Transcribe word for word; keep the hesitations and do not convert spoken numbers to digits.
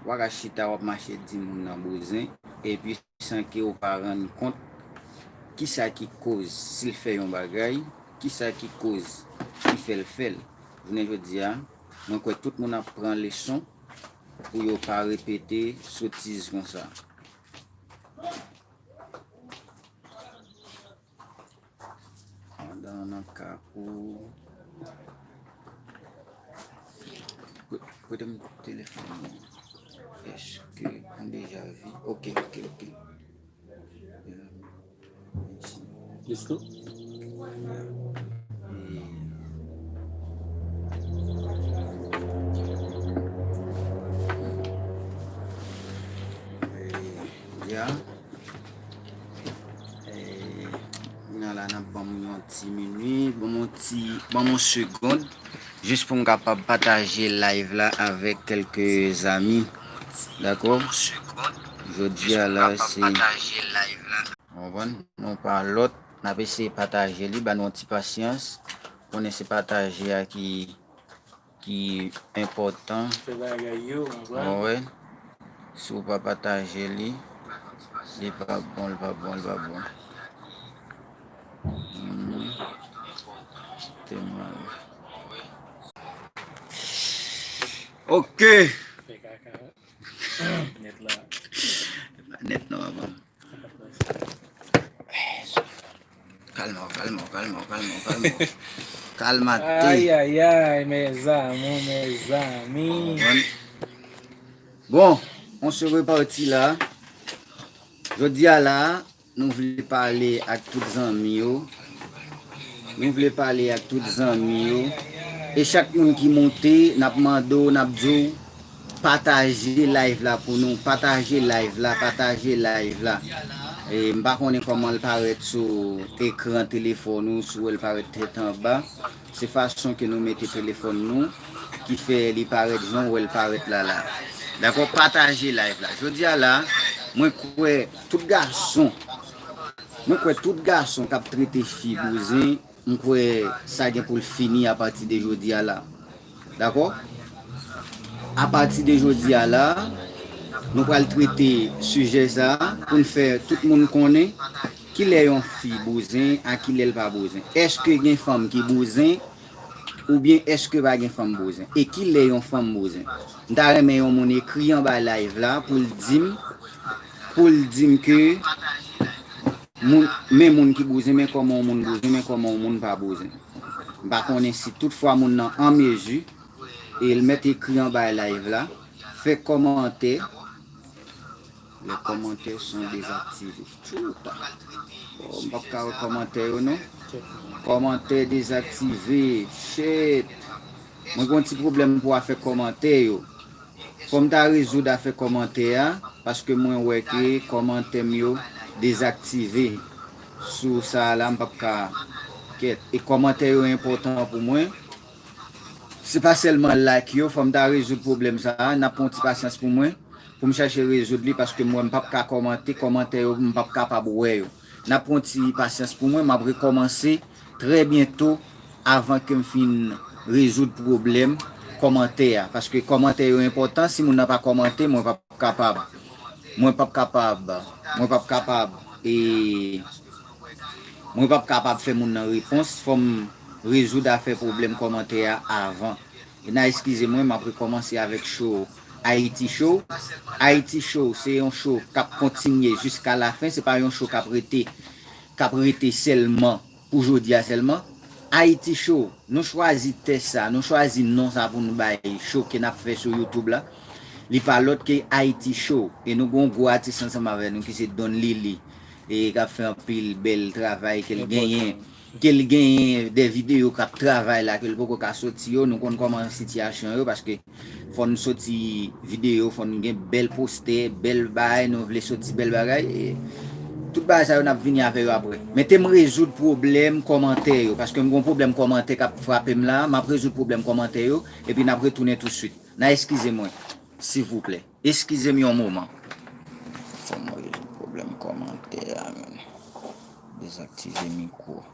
Ou pa ka chita w ap mache di moun nan bouzen, epi san ke ou pa rann kont kisa ki koz si l fè yon bagay, kisa ki koz ki fè l fè l. Jounen jodi a, mwen kwè tout moun ap pran leson pou yo pa repete sotiz konsa. Pandan nan ka pou. Pre- Prete m telefòn mwen. Èske m deja vi? Ok, ok, ok. Let's go. Ya. Eh, kounye a la, n ap ban m yon ti minit, ban m yon ti, ban m yon segond, jis pou m kapab pataje live la avèk kèlke zanmi. Dakò? Jodi a la, se, w konprann? Non pa lòt, n ap eseye pataje li, ba nou yon ti pasyans. Konnen se pataje a ki ki enpòtan. Fè bagay yo, w konprann? Mwen wè, si w pa pataje li, li pa bon, li pa bon, li pa bon. Hmm. Te mal. Ok. Fè kaka. Nèt la. Nèt non, papa. Kalma w, kalma w, kalma w, kalma w, kalma w. Kalmate. Ay, ay, ay, mes amours, mes amis. Bon, on se reparti la. Jodi a la, nou vle pale ak tout zanmi yo. Nou vle pale ak tout zanmi yo. E chak moun ki monte, n ap mande w, n ap di w, pataje live la pou nou. Pataje live la, pataje live la. E, m pa konnen kòman l parèt sou ekran telefòn ou, si w wè l parèt tèt anba. Se fason ke nou mete telefòn nou ki fè li parèt jan w wè l parèt la la. Dakò, pataje live la. Jodi a la, mwen kwè tout gason, mwen kwè tout gason k ap trete fi bouzen, m kwè sa gen pou l fini apati de jodi a la. Dakò? Apati de jodi a la, nou pral trete sijè sa a pou n fè tout moun konnen kilè yon fi bouzen a kilè l pa bouzen. Èske gen fanm ki bouzen oubyen èske pa gen fanm bouzen? E kilè yon fanm bouzen? M ta renmen yon moun ekri anba live la pou l di m, pou l di m ke moun, men moun ki bouzen, men kòman yon moun bouzen, men kòman yon moun pa bouzen. M pa konnen si toutfwa moun nan an mezi, e l mèt ekri anba live la, fè kòmantè. Les commentaires sont désactivés. Tchouta. Oh, m p ap ka wè kòmantè yo non. Kòmantè dezaktive. Shit. Mwen gen yon ti pwoblèm pou afè kòmantè yo. Fò m ta rezoud afè kòmantè a, paske mwen wè ke kòmantè m yo dezaktive. Sou sa a la, m p ap ka kèt. E kòmantè yo enpòtan pou mwen. Se pa sèlman like yo, fò m ta rezoud pwoblèm sa a. N ap pran yon ti pasyans pou mwen, pou m chache rezoud li, paske m wè m p ap ka kòmante, kòmantè yo, m p ap kapab wè yo. N ap pran yon ti pasyans pou mwen, m ap rekòmanse trè byento avan ke m fin rezoud pwoblèm kòmantè a. Paske kòmantè yo enpòtan, si moun nan pa kòmante, mwen p ap kapab. Mwen p ap kapab. Mwen p ap kapab. E mwen p ap kapab fè moun nan repons. Fò m rezoud afè pwoblèm kòmantè a avan. E n a eskize mwen, m ap rekòmanse avèk show Haiti Show. Haiti Show, se yon show k ap kontinye jiska lafen. Se pa yon show k ap rete, k ap rete sèlman pou jodi a sèlman. Haiti Show, nou chwazi tè sa, nou chwazi non sa pou nou bay show ke n ap fè sou YouTube la. Li pa lòt ke Haiti Show. E nou gen yon gwo atis ansanm avè nou ki se Don Lili. E k ap fè anpil bèl travay ke l genyen. Ke l genyen de videyo k ap travay la, ke l poko ka soti yo. Nou konn kòman sitiyasyon yo, paske fò n soti videyo, fò n gen bèl postè, bèl bagay, nou vle soti bèl bagay. E tout bagay sa yo, n ap vini avè yo apre. Mete m rezoud pwoblèm kòmantè yo, paske m gen yon pwoblèm kòmantè k ap frape m la. M ap rezoud pwoblèm kòmantè yo, epi n ap retounen tousuit. N a eskize mwen, silvouplè. Eskize m yon moman. Fò m rezoud pwoblèm kòmantè a, menm. Dezaktive mikwo.